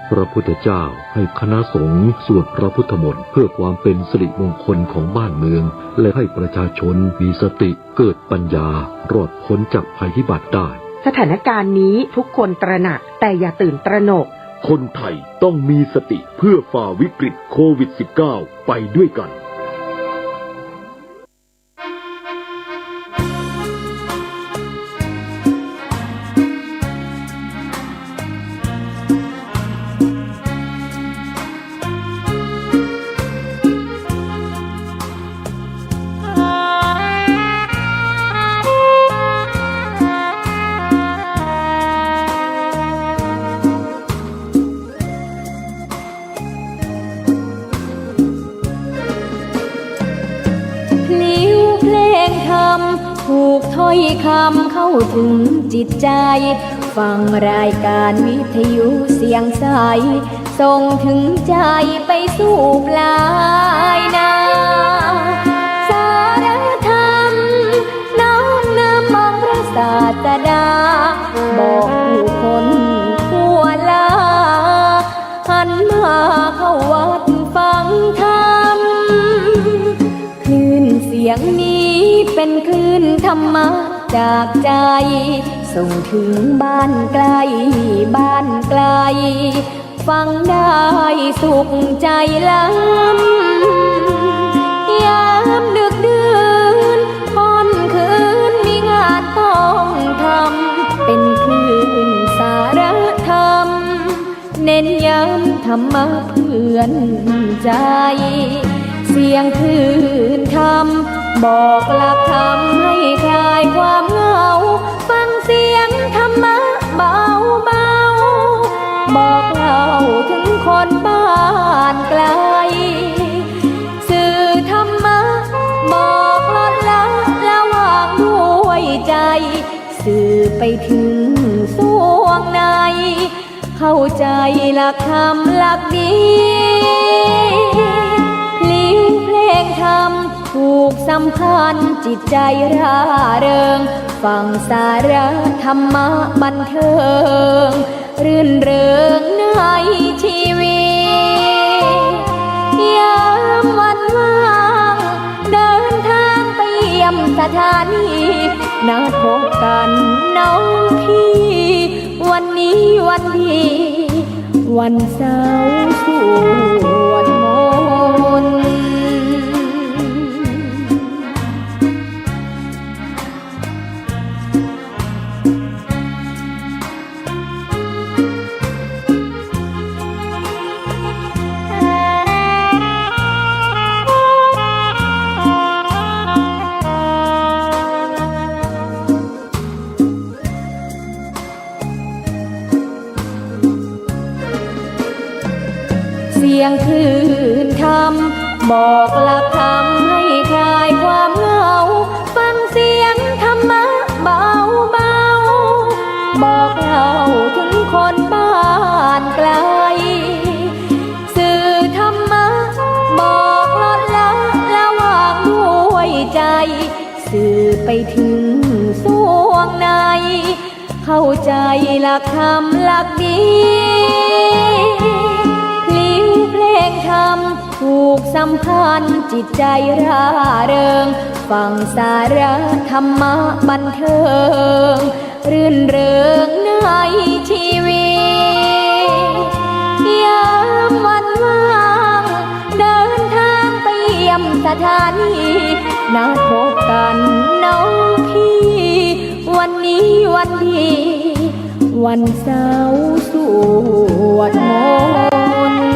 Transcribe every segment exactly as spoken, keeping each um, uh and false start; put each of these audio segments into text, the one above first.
พระพุทธเจ้าให้คณะสงฆ์สวดพระพุทธมนต์เพื่อความเป็นสิริมงคลของบ้านเมือง และให้ประชาชนมีสติ เกิดปัญญา รอดพ้นจากภัยพิบัติได้ สถานการณ์นี้ทุกคนตระหนัก แต่อย่าตื่นตระหนก คนไทยต้องมีสติเพื่อฝ่าวิกฤตโควิดสิบเก้าไปด้วยกัน พลิ้วเพลงธรรม ผูกถ้อยคำเข้าถึงจิตใจ ฟังรายการวิทยุเสียงใส ส่งถึงใจไปสู่ปลายนา สารธรรม น้อมนำองค์พระศาสดา บอกผู้คนทั่วลา หันมาเข้าวัดฟังธรรม คลื่นเสียงนี้เป็นคลื่นธรรมะจากใจ ส่งถึงบ้านไกลบ้านไกล ฟังได้สุขใจล้ำ ยามดึกดื่นค่ำคืนมีงานต้องทำ เป็นคลื่นสารธรรม เน้นย้ำธรรมะเพื่อนใจ เสียงคลื่นธรรม บอกหลักธรรมให้คลายความเหงา ฟังเสียงธรรมะเบาๆ บอกเล่าถึงคนบ้านไกล สื่อธรรมะบอกลดละละวางด้วยใจ สื่อไปถึงส่วงใน เข้าใจหลักธรรมหลักดี พลิ้วเพลงธรรมผูกสัมพันธ์จิตใจร่าเริง ฟังสาระธรรมะบันเทิง รื่นเริงในชีวิต ยามวันว่าง เดินทางไปเยี่ยมสถานี นัดพบกันน้องพี่ วันนี้วันดี วันเสาร์สวดมนต์ เสียงคลื่นธรรม บอกหลักธรรมให้คลายความเหงา ฟังเสียงธรรมะเบาๆ บอกเล่าถึงคนบ้านไกล สื่อธรรมะบอกลดละละวางด้วยใจ สื่อไปถึงส่วงใน เข้าใจหลักธรรมหลักดี พลิ้วเพลงธรรมผูกสัมพันธ์จิตใจร่าเริง ฟังสาระธรรมะบันเทิง รื่นเริงในชีวิต ยามวันว่าง เดินทางไปเยี่ยมสถานี นัดพบกันน้องพี่ วันนี้วันดี วันเสาร์สวดมนต์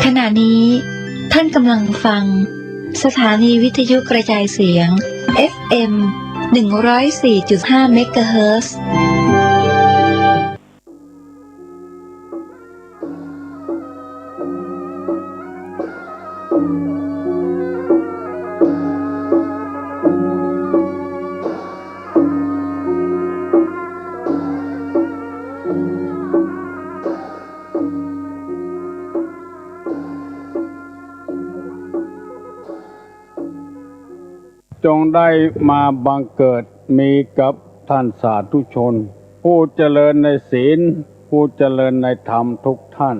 ขณะนี้ท่านกำลังฟังสถานีวิทยุกระจายเสียง เอฟเอ็ม หนึ่งร้อยสี่จุดห้า เมกะเฮิรตซ์ จงได้มาบังเกิดมีกับท่านสาธุชน ผู้เจริญในศีล ผู้เจริญในธรรมทุกท่าน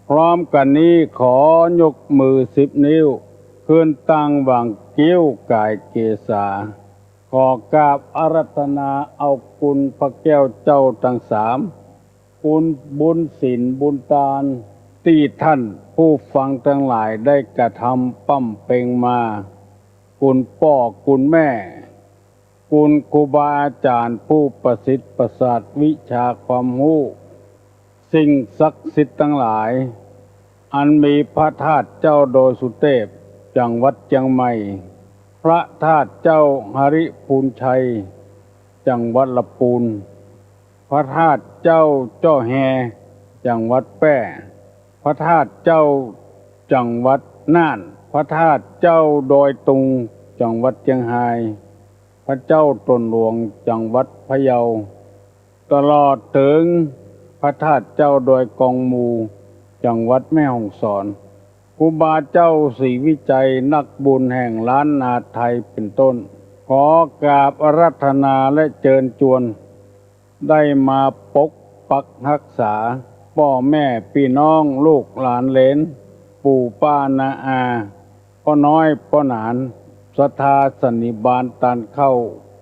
พร้อมกันนี้ขอยกมือสิบนิ้ว ขึ้นตั้งหว่างคิ้วก๋ายเกศา ขอกราบอาราธนาเอาคุณพระแก้วเจ้าตังสาม คุณบุญศีลบุญตาน ตี้ท่านผู้ฟังตังหลายได้กระทำบำเพ็งมา คุณป้อคุณแม่ คุณครูบาอาจ๋ารย์ผู้ประสิทธิ์ประสาทวิชาความฮู้ สิ่งศักดิ์สิทธิ์ตังหลาย อันมีพระธาตุเจ้าดอยสุเตพ จังหวัดเจียงใหม่ พระธาตุเจ้าหริพูนชัย จังหวัดละปูน พระธาตุเจ้าจ้อแฮ จังหวัดแป้ พระธาตุเจ้า จังหวัดน่าน พระธาตุเจ้าดอยตุง จังหวัดเจียงฮาย พระเจ้าตนหลวง จังหวัดพะเยา ตลอดเถิงพระธาตุเจ้าดอยกองมู จังหวัดแม่ฮ่องสอน ครูบาเจ้าศรีวิชัยนักบุญแห่งล้านนาไทยเป็นต้น ขอกราบอาราธนาและเจิญจวน ได้มาปกปักฮักษา ป้อแม่ปี้น้องลูกหลานเหลน ปู่ป้าน้าอา ป้อน้อยป้อหนาน ศรัทธาสันนิบาตตานเข้า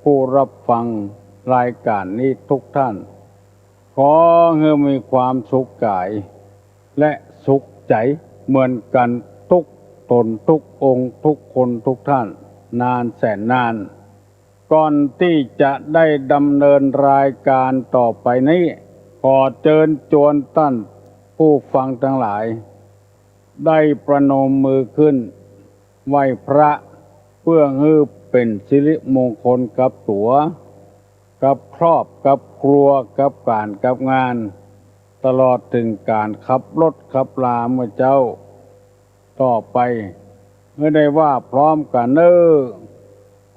ผู้รับฟังรายก๋านนี้ทุกท่าน ขอหื้อมีความสุขก๋าย และสุขใจ๋เหมือนกั๋นทุกต๋นทุกองค์ทุกคนทุกท่าน นานแสนนาน ก่อนตี้จะได้ดำเนินรายก๋านต่อไปนี้ ขอเจิญจวนต้านผู้ฟังตังหลาย ได้ประนมมือขึ้นไหว้พระ เปื้อหื้อเป๋นสิริมงคลกับตั๋ว กับครอบ กับครัว กับก๋าน กับงาน ตลอดเถิงก๋านขับรถขับลาเมื่อเจ๊า ต่อไป หื้อได้ว่าพร้อมกั๋นเน่อ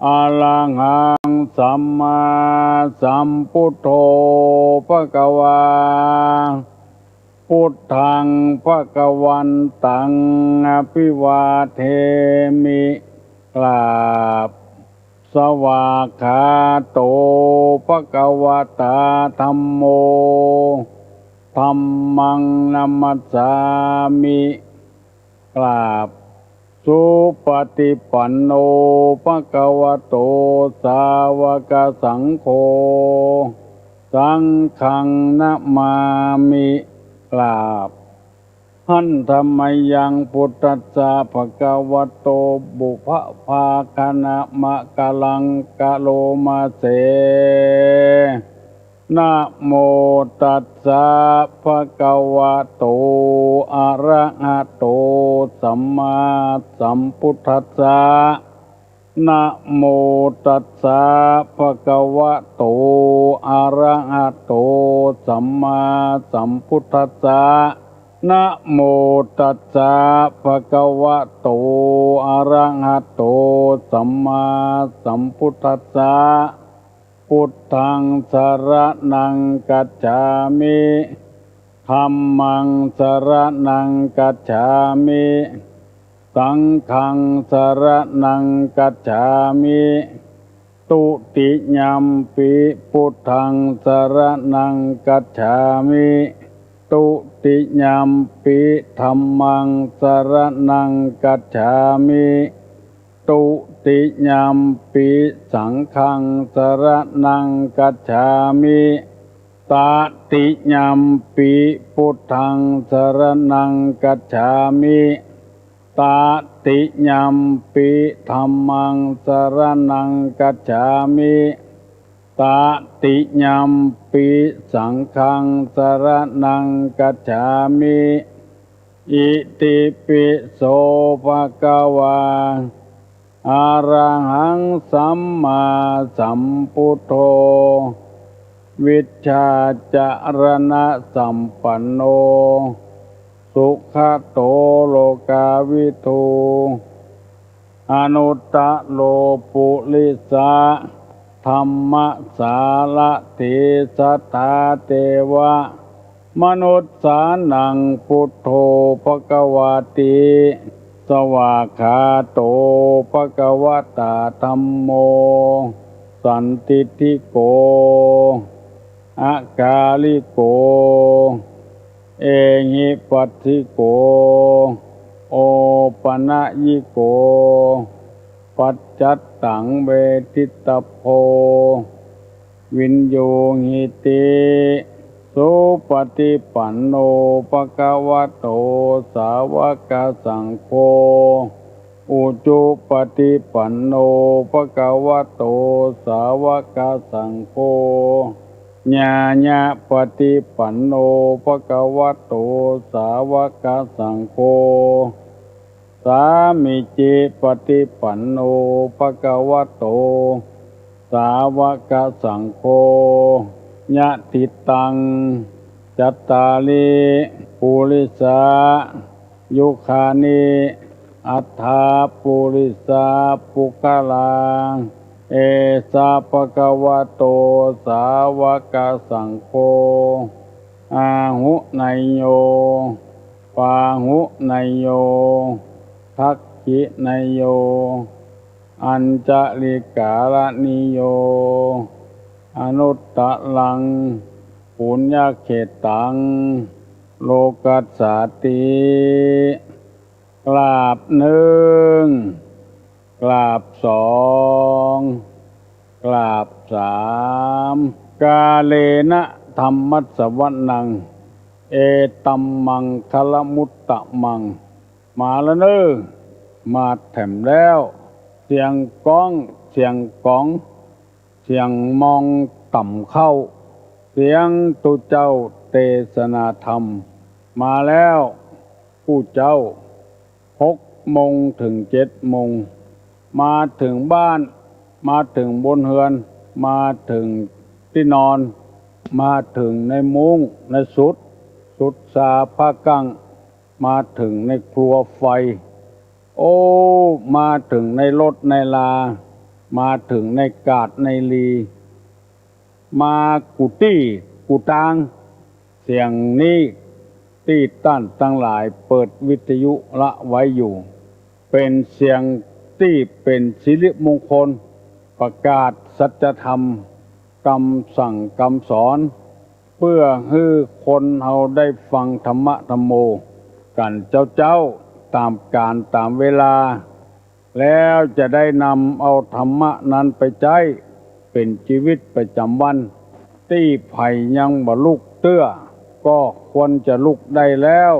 อะระหัง สัมมาสัมพุทโธ ภะคะวา พุทธัง ภะคะวันตัง อะภิวาเทมิ กราบ สวากขาโต ภะคะวะตา ธัมโม ธัมมัง นะมัสสามิ กราบ สุปะฏิปันโน ภะคะวะโต สาวะกะสังโฆ สังฆัง นะมามิ กราบ หันธะมะยัง พุทธัสสะ ภะคะวะโต ปุพพะภาคะนะมะกะลัง กะโรมาเส นะโมตัสสะ ภะคะวะโต อะระหะโต สัมมาสัมพุทธัสสะ นะโมตัสสะ ภะคะวะโต อะระหะโต สัมมาสัมพุทธัสสะ นะโมตัสสะ ภะคะวะโต อะระหะโต สัมมาสัมพุทธัสสะ พุทธัง สะระณัง คัจฉามิ ธัมมัง สะระณัง คัจฉามิ สังฆัง สะระณัง คัจฉามิ ตุติยัมปิ พุทธัง สะระณัง คัจฉามิ ตุติยัมปิ ธัมมัง สะระณัง คัจฉามิ ตุติยัมปิ สังฆัง สะระณัง คัจฉามิ ตะติยัมปิ พุทธัง สะระณัง คัจฉามิ ตะติยัมปิ ธัมมัง สะระณัง คัจฉามิ ตะติยัมปิ สังฆัง สะระณัง คัจฉามิ อิติปิโส ภะคะวา อะระหัง สัมมาสัมพุทโธ วิชชาจะรณะสัมปันโน สุขะโต โลกาวิทู อนุตตะโร ปุริสะธัมมะสารถิ สัตถาเตวะมนุสสานัง ปุทโธ ภะคะวาติ สวากขาโต ภะคะวะตา ธัมโม สันทิฏฐิโก อะกาลิโก เอหิปัสสิโก โอปะนะยิโก ปัจจัตตัง เวทิตะโพ วินยูหิติ สุปะฏิปันโน ภะคะวะโต สาวะกะสังโฆ อุจุปะฏิปันโน ภะคะวะโต สาวะกะสังโฆ ญาญะปะฏิปันโน ภะคะวะโต สาวะกะสังโฆ สามีจิปะฏิปันโน ภะคะวะโต สาวะกะสังโฆ ยะถิตัง จัตตาริ ปุริสา ยุคานิ อัฏฐา ปุริสา ปุคคลา เอสะ ภะคะวะโต สาวะกะสังโฆ อาหุเนยโย ปาหุเนยโย ทักขิเนยโย อัญจลิกาละนิโย อนุตตะรัง ปุญญะเขตตัง โลกัสสาติ กราบนึ่ง กราบสอง กราบสาม กาเลนะธัมมัสสวนัง เอตัมมังคะละมุตตะมัง มาแล้วเน่อ มาแถมแล้ว เสียงก้อง เสียงก๋อง เสียงมองต่ำเข้า เสียงตุ๊เจ้าเตสนาธรรม มาแล้ว ผู้เจ้า หกโมงเถิงเจ็ดโมง มาเถิงบ้าน มาเถิงบนเฮือน มาเถิงตี้นอน มาเถิงในมุ้งในสุด สุดซาผ้ากั้ง มาเถิงในครัวไฟ โอ้ มาเถิงในรถในลา มาเถิงในกาดในลี มากู้ตี้กู้ตาง เสียงนี้ตี้ต้านตังหลายเปิดวิทยุละไว้อยู่ เป๋นเสียงตี้เป๋นสิริมงคล ประกาศสัจธรรม กำสั่งกำสอน เปื้อหื้อคนเฮาได้ฟังธรรมะธัมโม กั๋นเจ๊าๆ ต๋ามก๋าลต๋ามเวลา แล้วจะได้นำเอาธรรมะนั้นไปใจ๊เป๋นจีวิตประจ๋ำวัน ตี้ใผยังบ่ลุกเตื้อ ก็ควรจะลุกได้แล้ว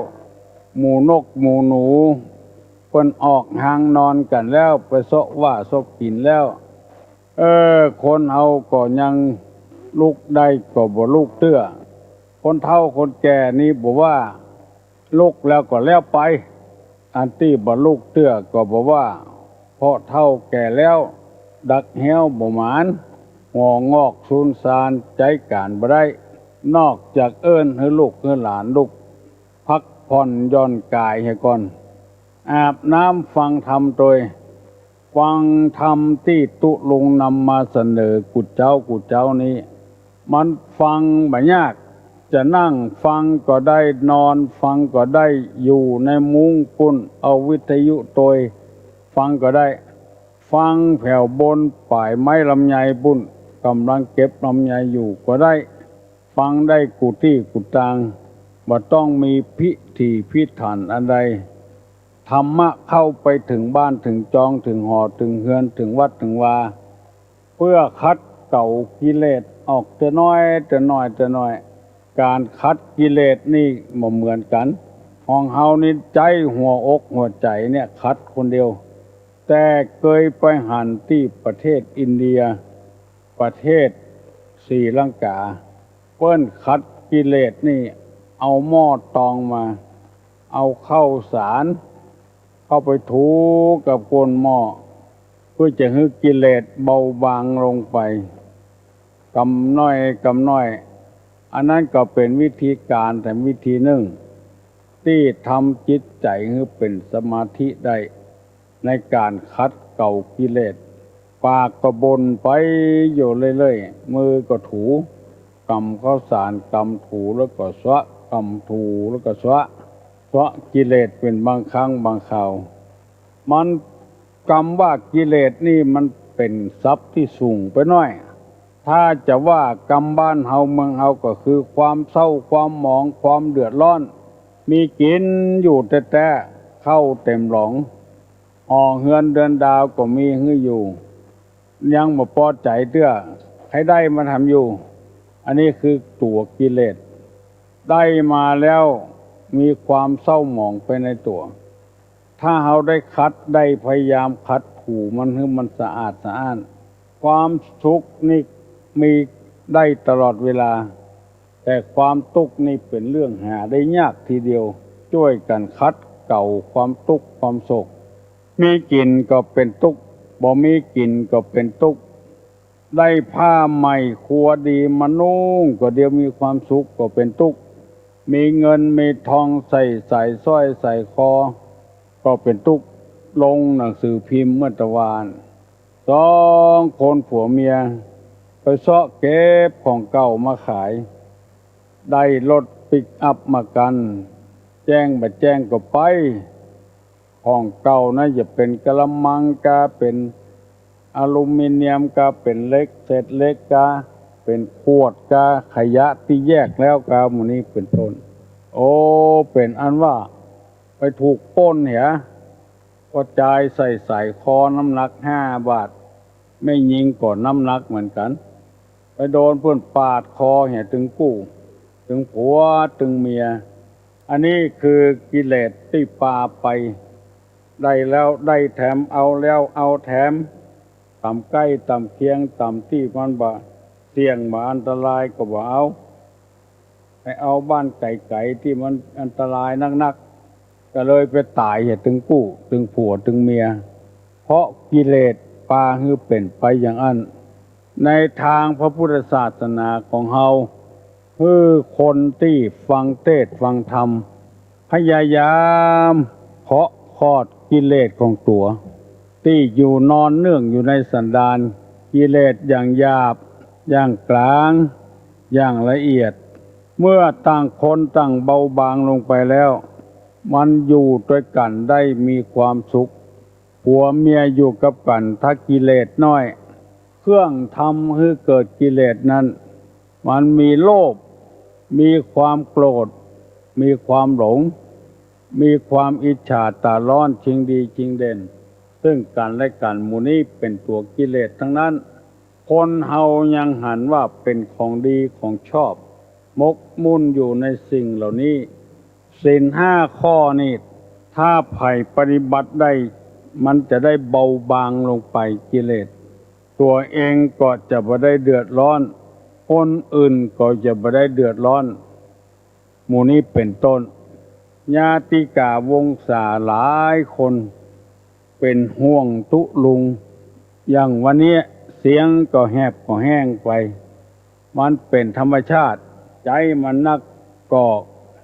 หมู่นกหมู่หนู เปิ้นออกฮางนอนกั๋นแล้ว ไปเซาะหว้าเซาะกิ๋นแล้ว เออ คนเฮาก็ยังลุกได้ก็บ่ลุกเตื้อ คนเฒ่าคนแก่นี่บ่ว่า ลุกแล้วก็แล้วไป อันตี้บ่ลุกเตื้อก็บ่ว่า เพราะเฒ่าแก่แล้ว ดักเฮี้ยวบ่หมาน หัวงอกซูนซาน ใจ๊ก๋านบ่ได้ นอกจากเอิ้นหื้อลูกหื้อหลานลุก พักผ่อนหย่อนก๋ายเหียก่อน อาบน้ำฟังธรรมโตย ฟังธรรมตี้ตุ๊ลุงนำมาเสนอกู้เจ๊ากู้เจ๊านี้ มันฟังบ่ยาก จะนั่งฟังก็ได้ นอนฟังก็ได้ อยู่ในมุ้งปุ้น เอาวิทยุโตยฟังก็ได้ ฟังแผวบนป๋ายไม้ลำไยปุ้น ก่ำลังเก็บลำไยอยู่ก็ได้ ฟังได้กู้ตี้กู้ตาง บ่ต้องมีพิถีพิถันอันใด ธรรมะเข้าไปเถิงบ้านเถิงจอง เถิงหอเถิงเฮือน เถิงวัดเถิงวา เปื้อขัดเกลากิเลสออกเตื้อน้อยเตื้อน้อยเตื้อน้อย ก๋านขัดกิเลสนี่บ่เหมือนกั๋น ของเฮานี่ใจ๊หัวอกหัวใจ๋เนี่ยขัดคนเดียว แต่เกยไปหันตี้ประเทศอินเดีย ประเทศศรีลังกา เปิ้นขัดกิเลสนี่ เอาหม้อตองมา เอาข้าวสารเข้าไปถูกับก้นหม้อ เปื้อจะหื้อกิเลสเบาบางลงไป กำน้อยกำน้อย อันนั้นก็เป๋นวิธีก๋านแถมวิธีนึ่ง ตี้ทำจิตใจ๋หื้อเป๋นสมาธิได้ ในก๋านขัดเกลากิเลส ปากก็บ่นไปอยู่เรื่อยๆ มือก็ถู ก๋ำข้าวสาร ก๋ำถูแล้วก็เซาะ ก๋ำถูแล้วก็เซาะ เซาะกิเลสเป๋นบางครั้งบางคราว มัน กำว่ากิเลสนี่มันเป๋นศัพท์ตี้สูงไปหน้อย ถ้าจะว่ากำบ้านเฮาเมืองเฮาก็คือความเศร้า ความหมอง ความเดือดร้อน มีกิ๋นอยู่แต๊ๆ ข้าวเต็มหลอง ห่อเฮือนเดือนดาวก็มีหื้ออยู่ ยังบ่ปอใจ๋เตื้อ ใค่ได้มาทำอยู่ อันนี้คือตั๋วกิเลส ได้มาแล้วมีความเศร้าหมองไปในตั๋ว ถ้าเฮาได้ขัด ได้พยายามขัดถูมันหื้อมันสะอาดสะอ้าน ความสุขนี่มีได้ตลอดเวลา แต่ความตุ๊กข์นี่เป๋นเรื่องหาได้ยากทีเดียว จ้วยกั๋นขัดเกลาความตุ๊กข์ความโศก มีกิ๋นก็เป๋นตุ๊กข์ บ่มีกิ๋นก็เป๋นตุ๊กข์ ได้ผ้าใหม่ครัวดีมานุ่งก็เดี๋ยวมีความสุขก็เป๋นตุ๊กข์ มีเงินมีทองใส่สายสร้อยสายคอก็เป๋นตุ๊กข์ ลงหนังสือพิมพ์เมื่อตะวาน สองคนผัวเมียไปเซาะเก็บของเก่ามาขาย ได้รถปิกอัพมากั๋น แจ้งบ่แจ้งก็ไป ของเก่านะ จะเป๋นกะละมังกา เป๋นอลูมิเนียมกา เป๋นเหล็ก เศษเหล็กกา เป๋นขวดกา ขยะตี้แยกแล้วกา หมู่นี้เป๋นต้น โอ้ เป๋นอันว่าไปถูกปล้นเหีย ก็จายใส่สายคอน้ำหนักห้าบาท แม่ญิงก็น้ำหนักเหมือนกั๋น ไปโดนเปิ้นปาดคอเหียตึงกู้ ตึงผัวตึงเมีย อันนี้คือกิเลสตี้ปาไป ได้แล้วได้แถม เอาแล้วเอาแถม ต่ำใก้ต่ำเคียง ต่ำตี้มันบ่เสี่ยงบ่อันตรายก็บ่เอา ไปเอาบ้านไก๋ๆ ตี้มันอันตรายนักๆ ก็เลยไปต๋ายเหียตึงกู้ ตึงผัวตึงเมีย เพราะกิเลสปาหื้อเป๋นไปอย่างอั้น ในตางพระพุทธศาสนาของเฮา หื้อคนตี้ฟังเตสน์ฟังธรรม พยายามเคาะคอดกิเลสของตั๋ว ตี้อยู่นอนเนื่องอยู่ในสันดาน กิเลสอย่างหยาบ อย่างกลาง อย่างละเอียด เมื่อต่างคนต่างเบาบางลงไปแล้ว มันอยู่ตวยกั๋นได้มีความสุข ผัวเมียอยู่กับกั๋น ถ้ากิเลสน้อย เครื่องทำหื้อเกิดกิเลสนั้น มันมีโลภ มีความโกรธ มีความหลง มีความอิจฉาต๋าร้อน ชิงดีชิงเด่น ซึ่งกั๋นและกั๋น หมู่นี้เป๋นตั๋วกิเลสทั้งนั้น คนเฮายังหันว่าเป๋นของดีของชอบ หมกมุ่นอยู่ในสิ่งเหล่านี้ ศีลห้าข้อนี้ ถ้าใผปฏิบัติได้ มันจะได้เบาบางลงไปกิเลส ตั๋วเองก็จะบ่ได้เดือดร้อน คนอื่นก็จะบ่ได้เดือดร้อน หมู่นี้เป๋นต้น ญาติกาวงศาหลายคนเป๋นห่วงตุ๊ลุง อย่างวันนี้เสียงก็แหบก็แห้งไป มันเป๋นธรรมชาติ ใจ๋มันนักก็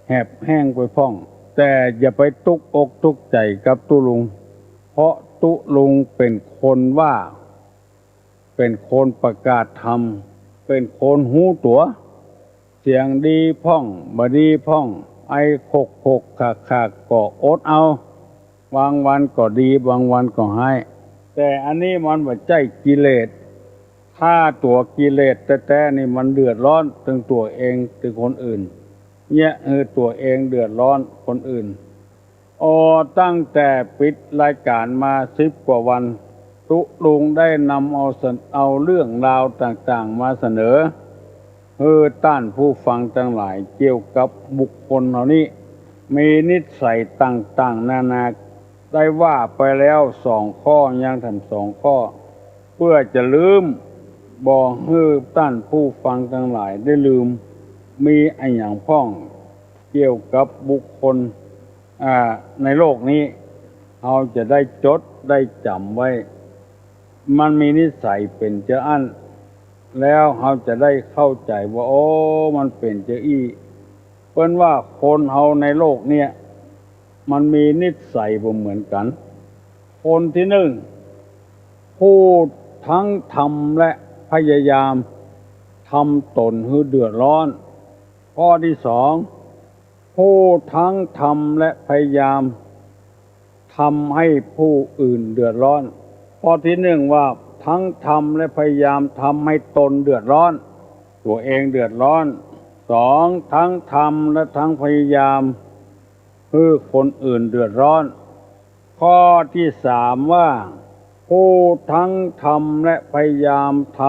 แหบแห้งไปพ่อง แต่อย่าไปตุ๊กอกตุ๊กใจ๋กับตุ๊ลุง เพราะตุ๊ลุงเป๋นคนว่า เป๋นคนประกาศธรรม เป๋นคนฮู้ตั๋ว เสียงดีพ่อง บ่ดีพ่อง ไอขกขกขากขากก็อดเอา บางวันก็ดี บางวันก็ฮ้าย แต่อันนี้มันบ่ใจ้กิเลส ถ้าตั๋วกิเลสแต๊ๆ นี่มันเดือดร้อนตึงตั๋วเองตึงคนอื่น เยียะหื้อตั๋วเองเดือดร้อนคนอื่น โอ้ ตั้งแต่ปิดรายก๋านมาสิบกว่าวัน ตุ๊ลุงได้นำเอาเสน- เอาเรื่องราวต่างๆ มาเสนอ หื้อต้านผู้ฟังตังหลายเกี่ยวกับบุคคลเหล่านี้ มีนิสัยต่างๆ นานา ได้ว่าไปแล้วสองข้อ ยังแถมสองข้อ เปื้อจะลืม บ่หื้อต้านผู้ฟังตังหลายได้ลืม มีอะหยังพ่อง เกี่ยวกับบุคคล อ่า ในโลกนี้ เฮาจะได้จดได้จ๋ำไว้ มันมีนิสัยเป๋นจาอั้น แล้วเฮาจะได้เข้าใจ๋ว่า โอ้ มันเป๋นจาอี้ เปิ้นว่าคนเฮาในโลกเนี่ย มันมีนิสัยบ่เหมือนกั๋น คนตี้นึ่ง ผู้ตังทำและพยายามทำตนหื้อเดือดร้อน ข้อตี้สอง ผู้ตังทำและพยายามทำหื้อผู้อื่นเดือดร้อน ข้อตี้นึ่งว่าตังทำและพยายามทำหื้อตนเดือดร้อน ตั๋วเองเดือดร้อน สอง ตังทำและตังพยายามหื้อคนอื่นเดือดร้อน ข้อตี้สามว่า ผู้ตังทำและพยายามท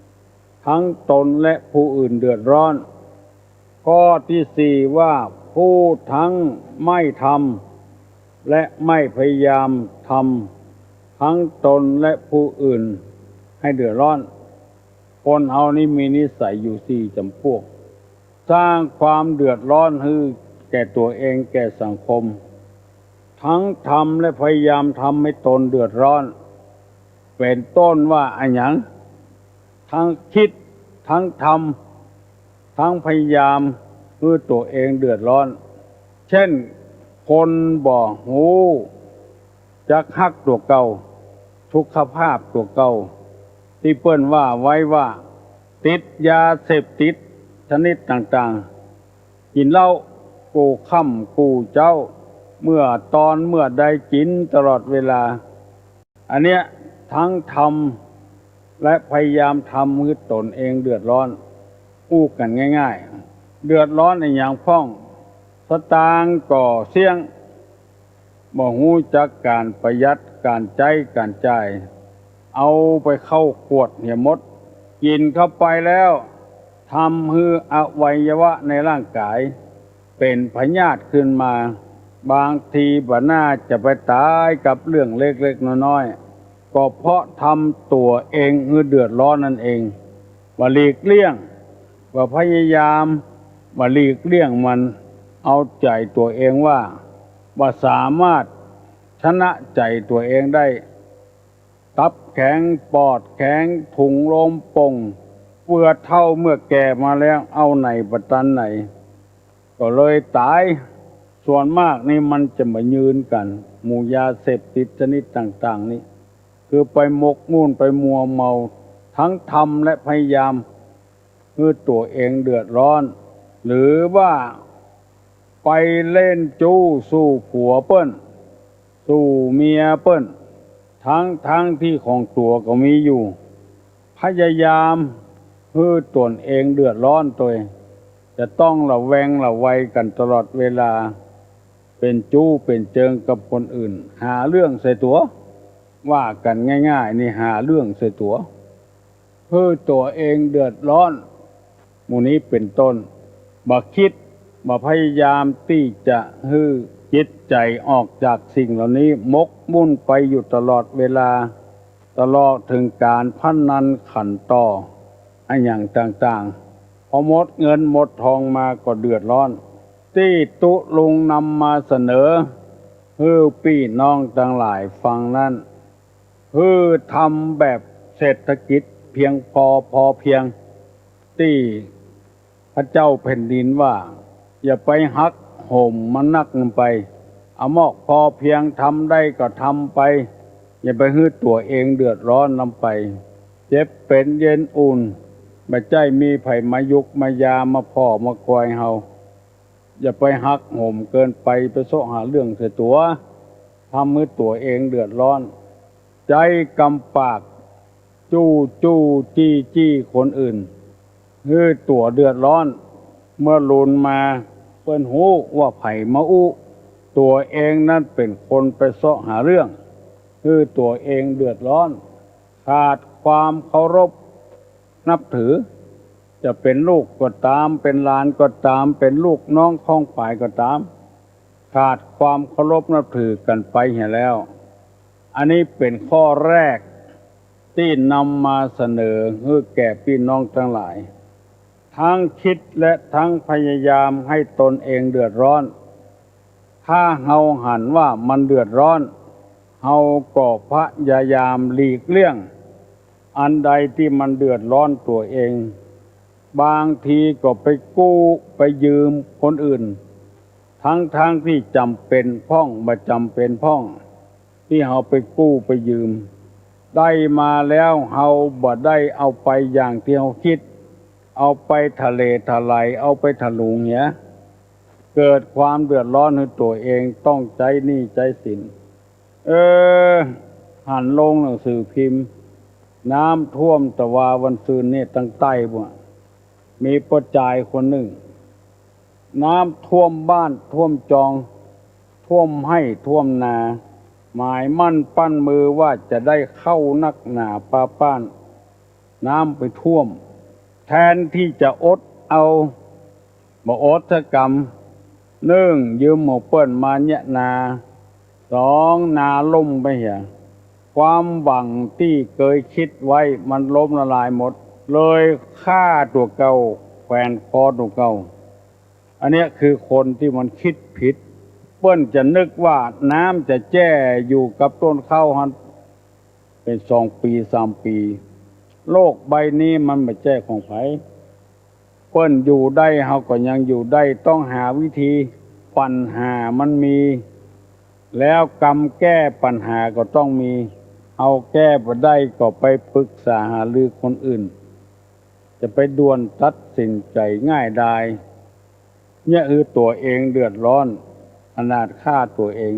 ำตังตนและผู้อื่นเดือดร้อน ข้อตี้สี่ว่า ผู้ตังไม่ทำและไม่พยายามทำตังตนและผู้อื่นหื้อเดือดร้อน คนเฮานี้มีนิสัยอยู่สี่จ๋ำปวก สร้างความเดือดร้อนหื้อแก่ตั๋วเองแก่สังคม ตังทำและพยายามทำหื้อตนเดือดร้อน เป๋นต้นว่าอะหยัง ตังกึ๊ด ตังทำ ตังพยายามหื้อตั๋วเองเดือดร้อน เจ้น คนบ่ฮู้จักฮักตั๋วเก่า สุขภาพตั๋วเก่า ตี้เปิ้นว่าไว้ว่า ติดยาเสพติดชนิดต่างๆ กิ๋นเหล้ากู้ค่ำกู้เจ๊า เมื่อตอนเมื่อใดกิ๋นตลอดเวลา อันเนี้ยตังทำและพยายามทำหื้อตนเองเดือดร้อน อู้กั๋นง่ายๆ เดือดร้อนอะหยังพ่อง สตางค์ก็เสี้ยง บ่ฮู้จักก๋านประหยัด ก๋านใจ๊ก๋านจ่าย เอาไปเข้าขวดเหียหมด กิ๋นเข้าไปแล้ว ทำหื้ออวัยวะในร่างก๋ายเป๋นพยาธิขึ้นมา บางทีบ่น่าจะไปต๋ายกับเรื่องเล็กๆ น้อยๆ ก็เพราะทำตั๋วเองหื้อเดือดร้อนนั่นเอง บ่หลีกเลี่ยง บ่พยายาม บ่หลีกเลี่ยงมัน เอาใจ๋ตั๋วเองว่า บ่สามารถชนะใจ๋ตั๋วเองได้ ตับแข็ง ปอดแข็ง ถุงลมป่ง เปื้อเฒ่าเมื่อแก่มาแล้ว เอาไหนบ่ตันไหน ก็เลยต๋าย ส่วนมากนี่มันจะบ่ยืนกั๋น หมู่ยาเสพติดชนิดต่างๆ นี่ คือไปหมกมุ่น ไปมัวเมา ตังทำและพยายามหื้อตั๋วเองเดือดร้อน หรือว่าไปเล่นจู๊สู่ผัวเปิ้น สู่เมียเปิ้น ตังๆ ตี้ของตั๋วก็มีอยู่ พยายามหื้อตนเองเดือดร้อนตวย จะต้องระแวงระวัยกั๋นตลอดเวลา เป๋นจู๊เป๋นเจิงกับคนอื่น หาเรื่องใส่ตั๋ว ว่ากั๋นง่ายๆ นี่หาเรื่องใส่ตั๋ว หื้อตั๋วเองเดือดร้อน หมู่นี้เป๋นต้น บ่กึ๊ด บ่พยายามตี้จะหื้อจิตใจ๋ออกจากสิ่งเหล่านี้ หมกมุ่นไปอยู่ตลอดเวลา ตลอดเถิงก๋านพนันขันต่อ อะหยังต่างๆ พอหมดเงินหมดทองมาก็เดือดร้อน ตี้ตุ๊ลุงนำมาเสนอหื้อปี้น้องตังหลายฟังนั้น หื้อทำแบบเศรษฐกิจเพียงพอ พอเพียง ตี้พระเจ้าแผ่นดินว่า อย่าไปหักโหมมันนักนำไป อะหมอกพอเพียง ทำได้ก็ทำไป อย่าไปหื้อตั๋วเองเดือดร้อนนำไป เจ็บเป๋นเย็นอุ่น บ่ใจ้มีใผมายุกมายามาผ่อมาคอยเฮา อย่าไปหักโหมเกินไป ไปเซาะหาเรื่องใส่ตั๋ว ทำหื้อตั๋วเองเดือดร้อน ใจ๊กำปาก จู้จู้จี้จี้คนอื่น หื้อตั๋วเดือดร้อน เมื่อลูนมาเปิ้นฮู้ว่าใผมาอู้ ตั๋วเองนั้นเป๋นคนไปเซาะหาเรื่อง หื้อตั๋วเองเดือดร้อน ขาดความเคารพนับถือ จะเป๋นลูกก็ต๋าม เป๋นหลานก็ต๋าม เป๋นลูกน้องข้องป๋ายก็ต๋าม ขาดความเคารพนับถือกั๋นไปเหียแล้ว อันนี้เป๋นข้อแรกตี้นำมาเสนอหื้อแก่ปี้น้องตังหลาย ตังกึ๊ดและตังพยายามหื้อตนเองเดือดร้อน ถ้าเฮาหันว่ามันเดือดร้อน เฮาก็พยายามหลีกเลี่ยง อันใดตี้มันเดือดร้อนตั๋วเอง บางทีก็ไปกู้ไปยืมคนอื่น ตังๆ ตี้จ๋ำเป๋นพ่อง บ่จ๋ำเป๋นพ่อง ตี้เฮาไปกู้ไปยืม ได้มาแล้วเฮาบ่ได้เอาไปอย่างตี้เฮาคิด เอาไปทะเลทลาย เอาไปถลุงเหีย เกิดความเดือดร้อนหื้อตั๋วเอง ต้องใจ๊หนี้ใจ๊สิน เออ หันลงหนังสือพิมพ์ น้ำท่วมตะวาวันซืนนี่ตังใต้ปู้น มีป้อจายคนนึ่ง น้ำท่วมบ้านท่วมจอง ท่วมไฮ่ท่วมนา หมายมั่นปั้นมือว่าจะได้เข้านักหนาปาป๊าน น้ำไปท่วม แทนตี้จะอดเอา บ่อดสักกำ นึ่ง ยืมของเปิ้นมาเยียะนา สอง นาล่มไปเหีย ความหวังตี้เกยคิดไว้มันล้มละลายหมด เลยฆ่าตั๋วเก่า แขวนคอตั๋วเก่า อันเนี้ยคือคนตี้มันคิดผิด เปิ้นจะนึกว่าน้ำจะแจ้อยู่กับต้นข้าวหั้น เป๋นสองปี๋สามปี๋ โลกใบนี้มันบ่แจ้ของใผ เปิ้นอยู่ได้เฮาก็ยังอยู่ได้ ต้องหาวิธี ปัญหามันมี แล้วกำแก้ปัญหาก็ต้องมี เฮาแก้บ่ได้ก็ไปปรึกษาหารือคนอื่น จะไปด่วนตัดสินใจ๋ง่ายดาย เยียะหื้อตั๋วเองเดือดร้อน อนาถฆ่าตั๋วเอง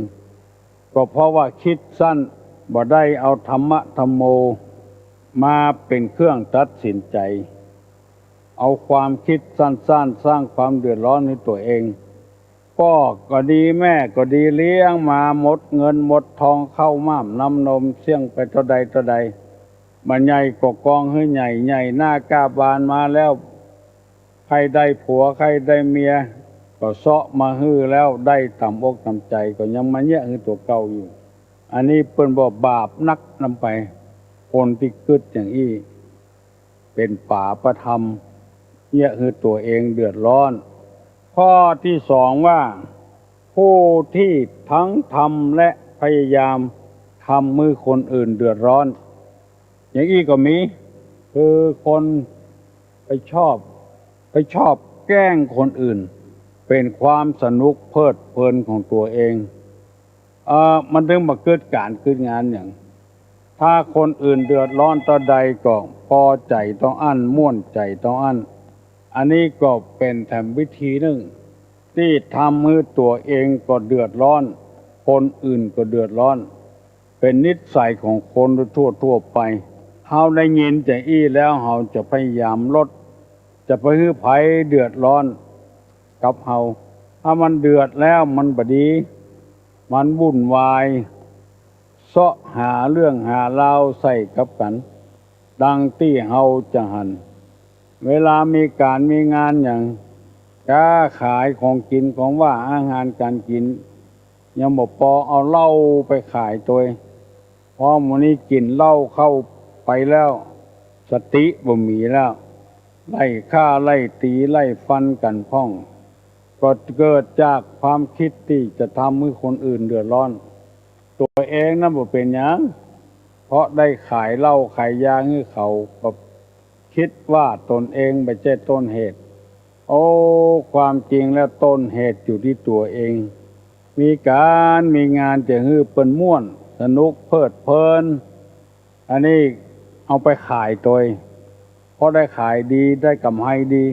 ก็เพราะว่าคิดสั้น บ่ได้เอาธรรมะธัมโมมาเป๋นเครื่องตัดสินใจ๋ เอาความคิดสั้นๆ สร้างความเดือดร้อนหื้อตั๋วเอง ป้อก็ดีแม่ก็ดีเลี้ยงมาหมดเงินหมดทอง ข้าวหม้ามน้ำนมเสี้ยงไปเต้าใดเต้าใด บ่าใหญ่ก็กองหื้อใหญ่ ใหญ่หน้ากล้าบานมาแล้ว ใค่ได้ผัวใค่ได้เมีย ก็เซาะมาหื้อแล้วได้ต๋ามอกต๋ามใจ๋ ก็ยังมาเยียะหื้อตั๋วเก่าอยู่ อันนี้เปิ้นว่าบาปนักนำไป คนตี้กึ๊ดอย่างอี้ เป๋นป๋าประธรรม เยียะหื้อตั๋วเองเดือดร้อน ข้อตี้สองว่า ผู้ตี้ตังทำและพยายามทำหื้อคนอื่นเดือดร้อน อย่างอี้ก็มี คือคนไปชอบ ไปชอบแกล้งคนอื่น เป๋นความสนุกเพลิดเพลินของตั๋วเอง เอ่อ มันถึงบ่เกิดก๋านเกิดงานหยัง ถ้าคนอื่นเดือดร้อนเต้าใดก็ปอใจ๋เต้าอั้น ม่วนใจ๋เต้าอั้น อันนี้ก็เป๋นแถมวิธีนึ่ง ตี้ทำหื้อตั๋วเองก็เดือดร้อน คนอื่นก็เดือดร้อน เป๋นนิสัยของคนทั่วๆ ไป เฮาได้ยินจะอี้แล้ว เฮาจะพยายามลด จะไปหื้อใผเดือดร้อนกับเฮา ถ้ามันเดือดแล้วมันบ่ดี มันวุ่นวาย เซาะหาเรื่องหาราวใส่กับกั๋น ดังตี้เฮาจะหัน เวลามีก๋านมีงานหยัง ก๊าขายของกิ๋นของว่า อาหารก๋านกิ๋น ยังบ่ปอ เอาเหล้าไปขายตวย พอหมู่นี้กิ๋นเหล้าเข้าไปแล้ว สติบ่มีแล้ว ไล่ฆ่าไล่ตี๋ไล่ฟันกั๋นพ่อง ก็เกิดจากความคิดตี้จะทำหื้อคนอื่นเดือดร้อน ตั๋วเองนั้นบ่เป๋นหยัง เพราะได้ขายเหล้าขายยาหื้อเขา ก็ คิดว่าตนเองบ่ใจ้ต้นเหตุ โอ้ ความจริงแล้วต้นเหตุอยู่ตี้ตั๋วเอง มีก๋านมีงานจะหื้อเปิ้นม่วน สนุกเพลิดเพลิน อันนี้เอาไปขายตวย พอได้ขายดี ได้ก๋ำไรดี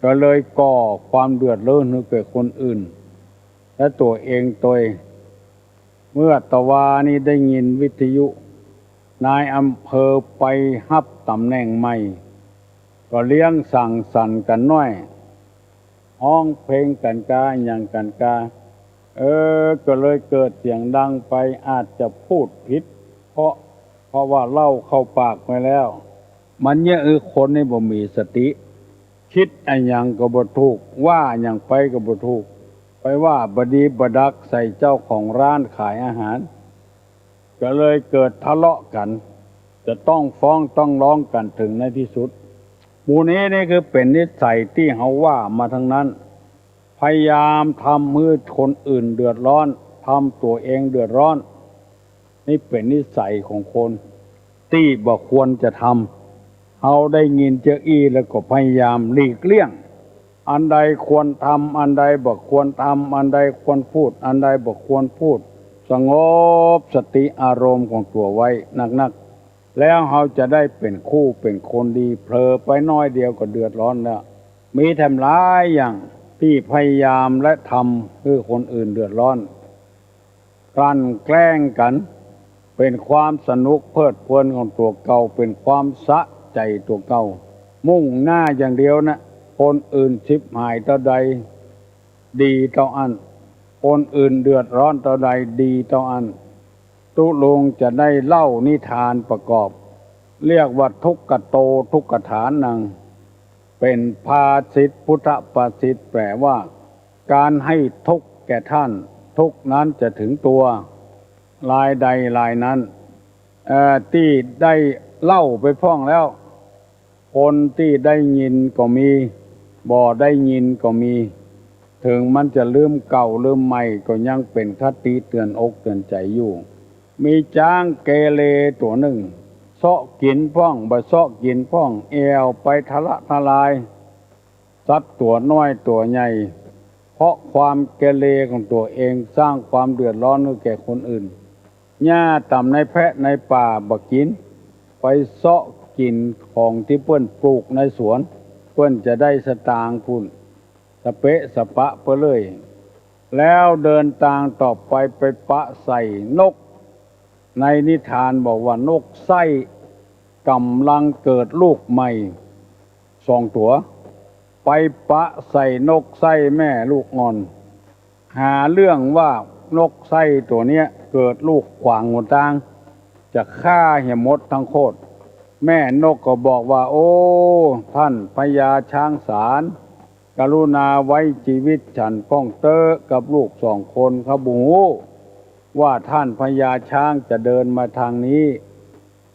ก็เลยก่อความเดือดร้อนหื้อแก่คนอื่น และตั๋วเองตวย เมื่อตะวานี้ได้ยินวิทยุ นายอำเภอไปฮับต๋ำแหน่งใหม่ ก็เลี้ยงสังสรรค์กั๋นน้อย ฮ้องเพลงกั๋นกา อะหยังกั๋นกา เออ ก็เลยเกิดเสียงดังไป อาจจะพูดผิด เพราะ เพราะว่าเหล้าเข้าปากไปแล้ว มันเยียะหื้อคนนี่บ่มีสติ คิดอะหยังก็บ่ถูก ว่าอะหยังไปก็บ่ถูก ไปว่าบ่ดีบ่ดักใส่เจ้าของร้านขายอาหาร ก็เลยเกิดทะเลาะกั๋น จะต้องฟ้องต้องร้องกั๋นเถิงในตี้สุด หมู่นี้นี่คือเป๋นนิสัยตี้เฮาว่ามาตังนั้น พยายามทำหื้อคนอื่นเดือดร้อน ทำตั๋วเองเดือดร้อน นี่เป๋นนิสัยของคนตี้บ่ควรจะทำ เฮาได้ยินจะอี้แล้วก็พยายามหลีกเลี่ยง อันใดควรทำ อันใดบ่ควรทำ อันใดควรพูด อันใดบ่ควรพูด สงบสติอารมณ์ของตั๋วไว้นักๆ แล้วเฮาจะได้เป๋นคู่เป๋นคนดี เผลอไปน้อยเดียวก็เดือดร้อนแล้ว มีแถมหลายอย่างตี้พยายามและทำหื้อคนอื่นเดือดร้อน กลั่นแกล้งกั๋น เป๋นความสนุกเพลิดเพลินของตั๋วเก่า เป๋นความสะใจ๋ตั๋วเก่า มุ่งหน้าอย่างเดียวนะ คนอื่นฉิบหายเต้าใด ดีเต้าอั้น คนอื่นเดือดร้อนเต้าใด ดีเต้าอั้น ตุ๊ลุงจะได้เล่านิทานประกอบ เรียกว่าทุกขโต ทุกขฐานัง เป๋นภาษิต พุทธภาษิต แปลว่า ก๋านหื้อทุกข์แก่ต้าน ทุกข์นั้นจะเถิงตั๋ว รายใดรายนั้น เอ่อ ตี้ได้เล่าไปพ่องแล้ว คนตี้ได้ยินก็มี บ่ได้ยินก็มี เถิงมันจะลืมเก่าลืมใหม่ ก็ยังเป๋นคติเตื๋อนอกเตื๋อนใจ๋อยู่ มีจ๊างเกเรตั๋วนึ่ง เซาะกิ๋นพ่อง บ่เซาะกิ๋นพ่อง แอ่วไปทะละทะลาย สัตว์ตั๋วน้อยตั๋วใหญ่ เพราะความเกเรของตั๋วเอง สร้างความเดือดร้อนหื้อแก่คนอื่น หญ้าต่ำในแพะในป่าบ่กิ๋น ไปเซาะกิ๋นของตี้เปิ้นปลูกในสวน เปิ้นจะได้สตางค์ปู้น สะเปะสะปะไปเลย แล้วเดินตางต่อไป ไปปะใส่นก ในนิทานบอกว่านกไส้ก่ำลังเกิดลูกใหม่สองตั๋ว ไปปะใส่นกไส้แม่ลูกอ่อน หาเรื่องว่านกไส้ตั๋วเนี้ยเกิดลูกขวางหนตาง จะฆ่าเหียหมดตังโคตร แม่นกก็บอกว่า โอ้ ต้านพญาช้างสาร กรุณาไว้จีวิตฉันพ่องเต๊อะ กับลูกสองคน ข้าบ่ฮู้ว่าต้านพญาช้างจะเดินมาตางนี้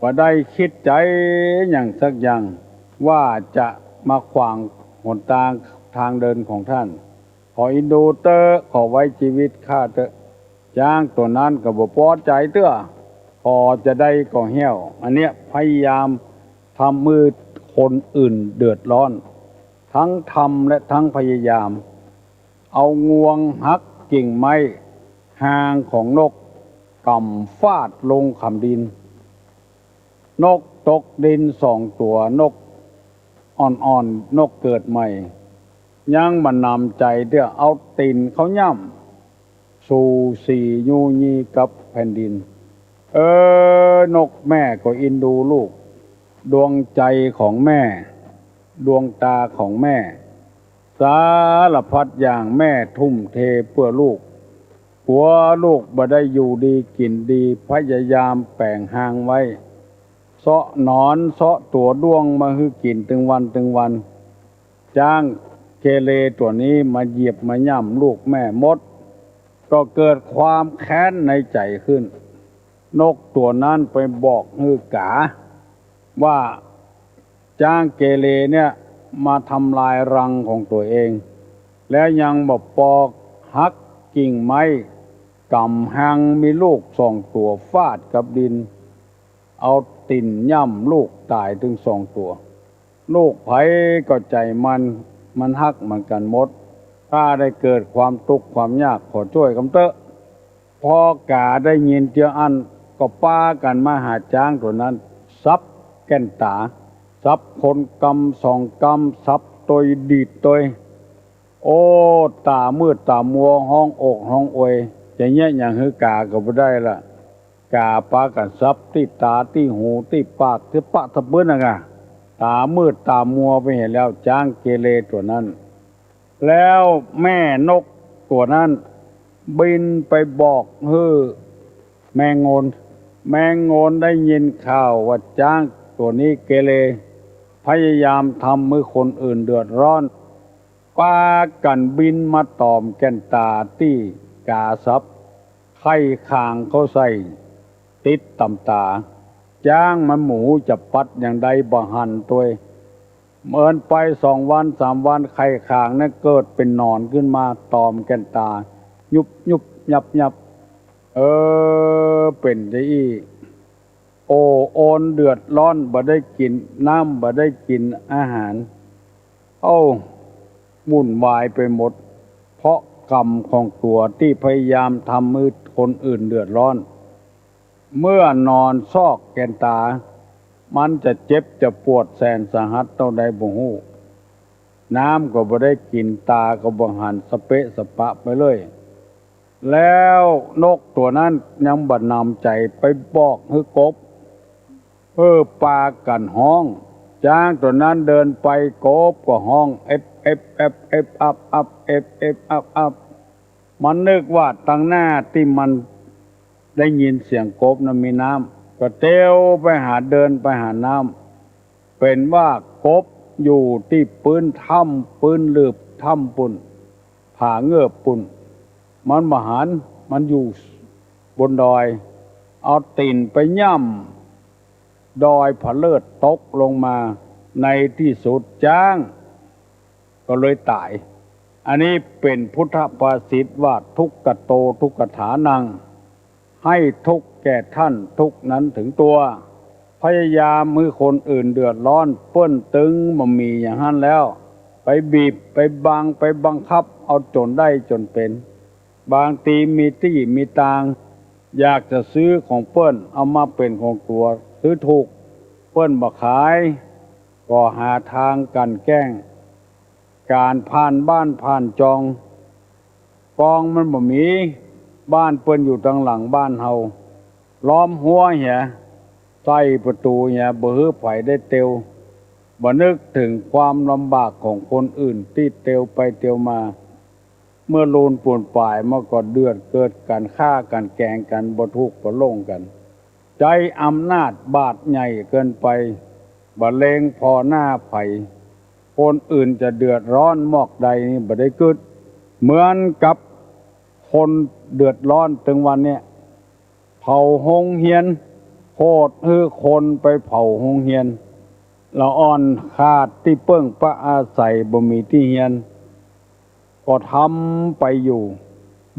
บ่ได้กึ๊ดใจ๋หยังสักอย่าง ว่าจะมาขวางหนตาง ตางเดินของต้าน ขออินดูเต๊อะ ขอไว้จีวิตข้าเต๊อะ จ๊างตั๋วนั้นก็บ่ปอใจ๋เตื้อ พอจะได้ก็เหี่ยว อันเนี้ยพยายามทำหื้อคนอื่นเดือดร้อน ตึงธรรมและตึงพยายาม เอางวงหักกิ่งไม้ฮางของนก ก่ำฟาดลงขำดิน นกตกดินสองตั๋ว นกอ่อนๆ นกเกิดใหม่ ยังบ่หนำใจ๋เตื้อ เอาตี๋นเข้าย่ำ สูสียูยีกับแผ่นดิน เออ นกแม่ก็อินดูลูก ดวงใจ๋ของแม่ ดวงต๋าของแม่ สารพัดอย่างแม่ทุ่มเทเปื้อลูก กั๋วลูกบ่ได้อยู่ดีกิ๋นดี พยายามแป๋งฮางไว้ เซาะหนอนเซาะตั๋วด้วงมาหื้อกิ๋นตึงวันตึงวัน จ๊างเกเรตั๋วนี้มาเหยียบมาย่ำลูกแม่หมด ก็เกิดความแค้นในใจ๋ขึ้น นกตั๋วนั้นไปบอกหื้อกาว่า จ๊างเกเรเนี่ยมาทำลายรังของตั๋วเอง แล้วยังบ่ปอ หักกิ่งไม้ ก่ำฮางมีลูกสองตั๋วฟาดกับดิน เอาตี๋นย่ำลูกต๋ายตึงสองตั๋ว ลูกใผก็ใจ๋มัน มันหักเหมือนกั๋นหมด ข้าได้เกิดความตุ๊กข์ความยาก ขอจ้วยกำเต๊อะ พอกาได้ยินเตื้ออั้น ก็ปากั๋นมาหาจ๊างตั๋วนั้น สับแก่นต๋า สับคนกำสองกำ สับตวยดีดตวย โอ้ ต๋ามืดต๋ามัว ฮ้องโอดฮ้องโอย จะเยียะหยังหื้อกาก็บ่ได้ละ กาปากั๋นสับตี้ต๋าตี้หูตี้ปากตี้ปะตะปื้นน่ะกา ต๋ามืดต๋ามัวไปเหียแล้ว จ๊างเกเรตั๋วนั้น แล้วแม่นกตั๋วนั้นบินไปบอกหื้อแมงโงน แมงโงนได้ยินข่าวว่าจ๊างตั๋วนี้เกเร พยายามทำหื้อคนอื่นเดือดร้อน ปากั๋นบินมาต่อมแก่นต๋าตี้กาสับ ไข่ขางเข้าใส่ ติดต่ำต๋า จ๊างมันหมูจะปัดอย่างใดบ่หันตวย เมินไปสองวันสามวัน ไข่ขางนั้นเกิดเป๋นหนอนขึ้นมาต่อมแก่นต๋า ยุบยุบยับยับ เออ เป๋นจาอี้ โอ้ โอนเดือดร้อน บ่ได้กิ๋นน้ำ บ่ได้กิ๋นอาหาร เอ้า วุ่นวายไปหมด เพราะกรรมของตั๋วตี้พยายามทำหื้อคนอื่นเดือดร้อน เมื่อนอนซอกแก่นต๋า มันจะเจ็บจะปวดแสนสาหัสเต้าใดบ่ฮู้ น้ำก็บ่ได้กิ๋น ต๋าก็บ่หัน สะเปะสะปะไปเลย แล้วนกตั๋วนั้นยังบ่หนำใจ๋ ไปบอกหื้อกบ เออ ปากั๋นฮ้อง จ๊างตั๋วนั้นเดินไป กบก็ฮ้อง เอ็บ เอ็บ แอบ เอ็บ อับ อับ เอ็บ เอ็บ อับ อับ มันนึกว่าตังหน้าตี้มันได้ยินเสียงกบนั้นมีน้ำ ก็เตียวไปหา เดินไปหาน้ำ เป๋นว่ากบอยู่ตี้ปื๊นถ้ำ ปื๊นหลืบถ้ำปู้น ผาเงือบปู้น มันบ่หัน มันอยู่บนดอย เอาตี๋นไปย่ำดอยผะเลิด ตกลงมา ในตี้สุดจ๊างก็เลยต๋าย อันนี้เป๋นพุทธภาษิตว่า ทุกขโต ทุกขถานัง ให้ทุกข์แก่ท่าน ทุกข์นั้นถึงตัว พยายามหื้อคนอื่นเดือดร้อน เปิ้นตึงบ่มีอย่างหั้นแล้ว ไปบีบ ไปบัง ไปบังคับ เอาจ๋นได้จ๋นเป๋น บางทีมีตี้มีตาง อยากจะซื้อของเปิ้น เอามาเป๋นของตั๋ว ซื้อถูก เปิ้นบ่ขาย ก็หาตางกลั่นแกล้ง ก๋านผ่านบ้านผ่านจอง ปองมันบ่มี บ้านเปิ้นอยู่ตังหลังบ้านเฮา ล้อมฮั้วเหีย ใส่ประตู๋เหีย บ่หื้อใผได้เตียว บ่นึกเถิงความลำบากของคนอื่นตี้เตียวไปเตียวมา เมื่อลูนปูนป๋ายมาก็เดือดเกิดกั๋น ฆ่ากั๋นแก๋งกั๋น บ่ถูกบ่ลงกั๋น ใจ๊อำนาจบาดใหญ่เกินไป บ่เล็งผ่อหน้าใผ คนอื่นจะเดือดร้อนมอกใดนี่บ่ได้กึ๊ด เหมือนกับคนเดือดร้อนตึงวันเนี่ย เผาโฮงเฮียน โขดหื้อคนไปเผาโฮงเฮียน ละอ่อนขาดตี้เปิ้งปะอาศัย บ่มีตี้เฮียน ก็ทำไปอยู่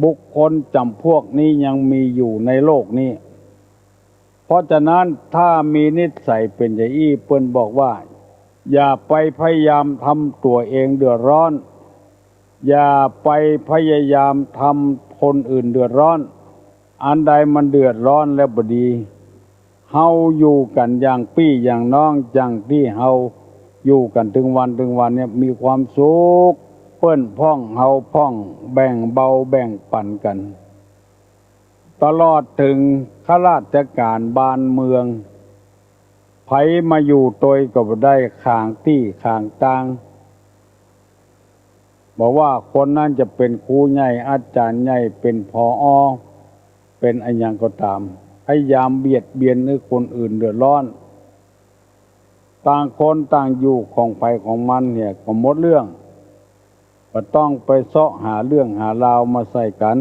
บุคคลจ๋ำพวกนี้ยังมีอยู่ในโลกนี้ เพราะฉะนั้นถ้ามีนิสัยเป๋นจะอี้ เปิ้นบอกว่า อย่าไปพยายามทำตั๋วเองเดือดร้อน อย่าไปพยายามทำคนอื่นเดือดร้อน อันใดมันเดือดร้อนแล้วบ่ดี เฮาอยู่กั๋นอย่างปี้อย่างน้อง อย่างตี้เฮาอยู่กั๋นตึงวันตึงวันเนี่ย มีความสุข เปิ้นพ่องเฮาพ่อง แบ่งเบาแบ่งปั๋นกั๋น ตลอดเถิงข้าราชก๋านบ้านเมือง ใผมาอยู่ตวยก็บ่ได้ ขางตี้ขางตาง บ่ว่าคนนั้นจะเป๋นครูใหญ่ อาจ๋ารย์ใหญ่ เป๋น ผอ. เป๋นอะหยังก็ต๋าม พยายามเบียดเบียนหื้อคนอื่นเดือดร้อน ต่างคนต่างอยู่ของใผของมันเนี่ยก็หมดเรื่อง บ่ต้องไปเซาะหาเรื่องหาราวมาใส่กั๋น